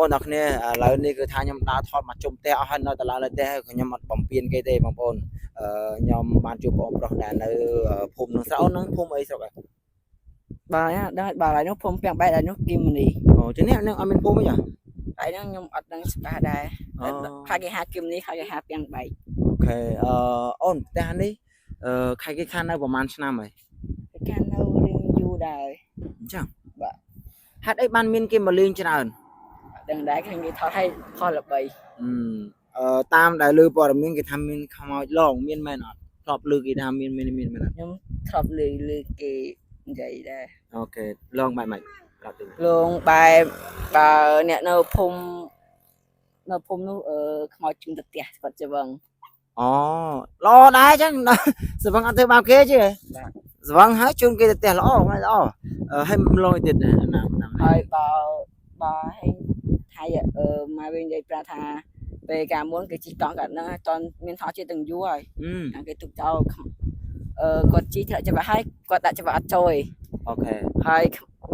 បងប្អូនគ្នាឥឡូវនេះគឺថាខ្ញុំដើរថតមកជុំផ្ទះអស់ហើយនៅតឡាលើផ្ទះខ្ញុំអត់បំពេញគេទេបងប្អូនអឺខ្ញុំបានជួបបងប្រុសដែលនៅភូមិនឹងស្រុកនឹងភូមិអីស្រុកអី បាទដឹងបាទហើយនោះភូមិពាំងបែកហើយនោះគីមនី អូចឹងនេះនឹងអត់មានភូមិអី ហើយហ្នឹងខ្ញុំអត់ដឹងច្បាស់ដែរ អូ ខ្លះគេហៅគីមនីខ្លះគេហៅពាំងបែក OK អឺអូនផ្ទះនេះអឺខែគេខាននៅប្រហែលឆ្នាំហើយ គេខាននៅរៀងយូរដែរ អញ្ចឹង បាទ ហេតុអីបានមានគេមកលេងច្រើន អត់ដឹងដែរឃើញគេថតឲ្យផលល្បី អឺតាមដែលលើព័ត៌មានគេថាមានខ្មោចឡងមានមែនអត់ធ្លាប់លើគេថាមានមានមានមែនអត់ ខ្ញុំធ្លាប់ឮឮគេនិយាយដែរ OK ឡងបែបម៉េចប្រាប់តិច លងបែបបើអ្នកនៅភូមិនៅភូមិនោះអឺខ្មោចជុំទៅផ្ទះគាត់ច្បង អូល្អដែរចឹង ស្វឹងអត់ធ្វើបាបគេទេ បាទ ស្វឹងហើយជូនគេទៅផ្ទះល្អមិនល្អអឺហើយឡងឲ្យទៀតណាណាណា ហើយបើបើហេងថៃអឺមកវិញនិយាយប្រាប់ថាពេលកាលមុនគេជិះកង់កាត់ហ្នឹងអត់ទាន់មានថតជាតិទាំងយូរហើយ អឺ អាគេទុកចោលខ្មអឺគាត់ជិះធ្លាក់ច្បាប់ហើយគាត់ដាក់ច្បាប់អត់ចូលឯង OK ហើយ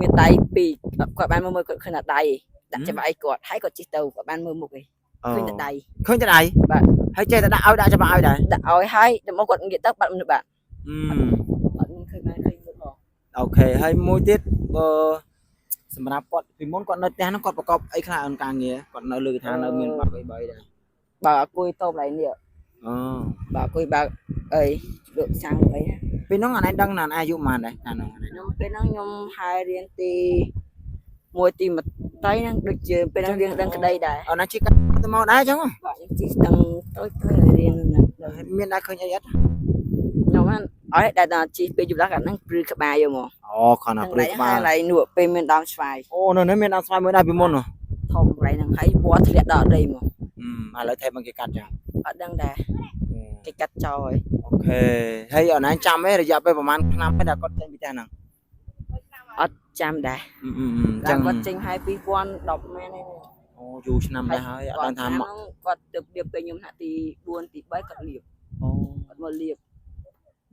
មានដៃពីរគាត់បានមើលមើលគាត់ឃើញតែដៃដាក់ច្បាប់ឲ្យគាត់ហើយគាត់ជិះទៅគាត់បានមើលមុខឯងឃើញតែដៃ ឃើញតែដៃ បាទ ហើយចេះតែដាក់ឲ្យដាក់ច្បាប់ឲ្យដែរ ដាក់ឲ្យហើយដល់មកគាត់ងាកទៅបាត់មនុស្សបាត់ អឺ អត់មានឃើញបានឃើញមុខផង OK ហើយមួយទៀតបើសម្រាប់គាត់ពីមុនគាត់នៅផ្ទះហ្នឹងគាត់ប្រកបអីខ្លះអនការងារគាត់នៅលើគេថានៅមានបាក់អីបីដែរ បើអង្គុយតបឡៃនេះ អូ បើអង្គុយបើកអីលក់សាំងអីណា ពេលហ្នឹងអានឯងដឹងណាអាយុប៉ុន្មានដែរកាលហ្នឹងអានឯង ខ្ញុំពេលហ្នឹងខ្ញុំហើយរៀនទីមួយទីមតៃហ្នឹងដូចជាពេលហ្នឹងរៀនដឹងក្តីដែរ អូនណាជិះកាត់ទៅមកដែរអញ្ចឹងហ៎ បាទខ្ញុំជិះស្ទឹងតូចតូចឲ្យរៀនហ្នឹងដឹង មានដែរឃើញអីអត់ ខ្ញុំហ្នឹងអត់ដែលដល់ជិះពេលយប់ដល់កាត់ហ្នឹងព្រឺក្បាលយកមក អូគ្រាន់តែព្រឺក្បាល ហើយកន្លែងនោះពេលមានដើមស្វាយ អូនៅនេះមានដើមស្វាយមួយដែរពីមុនហ៎ ធំកន្លែងហ្នឹងហើយវត្តធ្លាក់ដល់ដីមក អឺឥឡូវថែមគេកាត់ចឹង អត់ដឹងដែរគេកាត់ចោលហើយ OK ហើយអូនឯងចាំទេរយៈពេលប្រហែលឆ្នាំទេដែលគាត់ចេញពីផ្ទះហ្នឹង អត់ចាំដែរ អឺអឺអញ្ចឹង តែគាត់ចេញហើយ2010មែនទេ អូយូរឆ្នាំដែរហើយអត់ដឹងថាមក គាត់ទៅរៀបពេលខ្ញុំថ្នាក់ទី4ទី3គាត់រៀប អូ គាត់មករៀប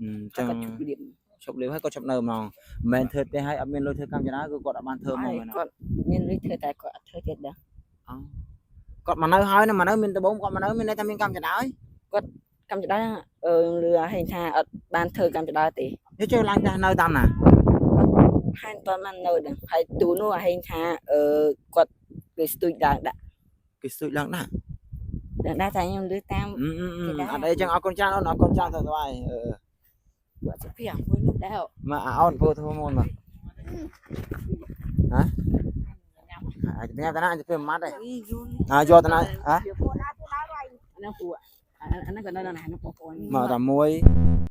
អញ្ចឹង គាត់ឈប់រៀប ឈប់លៀបហើយគាត់ឈប់នៅហ្មងមិនមែនធ្វើផ្ទះហើយអត់មានលុយធ្វើកម្មចនាគឺគាត់អត់បានធ្វើហ្មងមែន គាត់មានលុយធ្វើតែគាត់អត់ធ្វើទៀតដែរ គាត់មកនៅហើយណាមកនៅមានដំបងគាត់មកនៅមានន័យថាមានកម្មចនាហើយ កម្មចដៅអឺលឺហែងថាអត់បានធ្វើកម្មចដៅទេ នេះចូលឡើងផ្ទះនៅតាមណា ហើយមិនទាន់បាននៅដឹងហើយទូនោះហែងថាអឺគាត់គេស្ទួយឡើងដាក់ គេស្ទួយឡើងដាក់ ដឹងដែរតែខ្ញុំលឺតាម អឺអត់អីចឹងអរគុណច្រើនអូនអរគុណច្រើនទៅស្វាយអឺ គាត់សុភីមួយនោះដែរ មកអាអូនពូធ្វើមុនមកហ៎អាចញ៉ាំតាណាអាចពេលម៉ាត់ឯងអាយកតាណាហ៎ អាហ្នឹងពូអាហ្នឹងក៏នៅនៅណាហ្នឹងបងប្អូន មកតែមួយ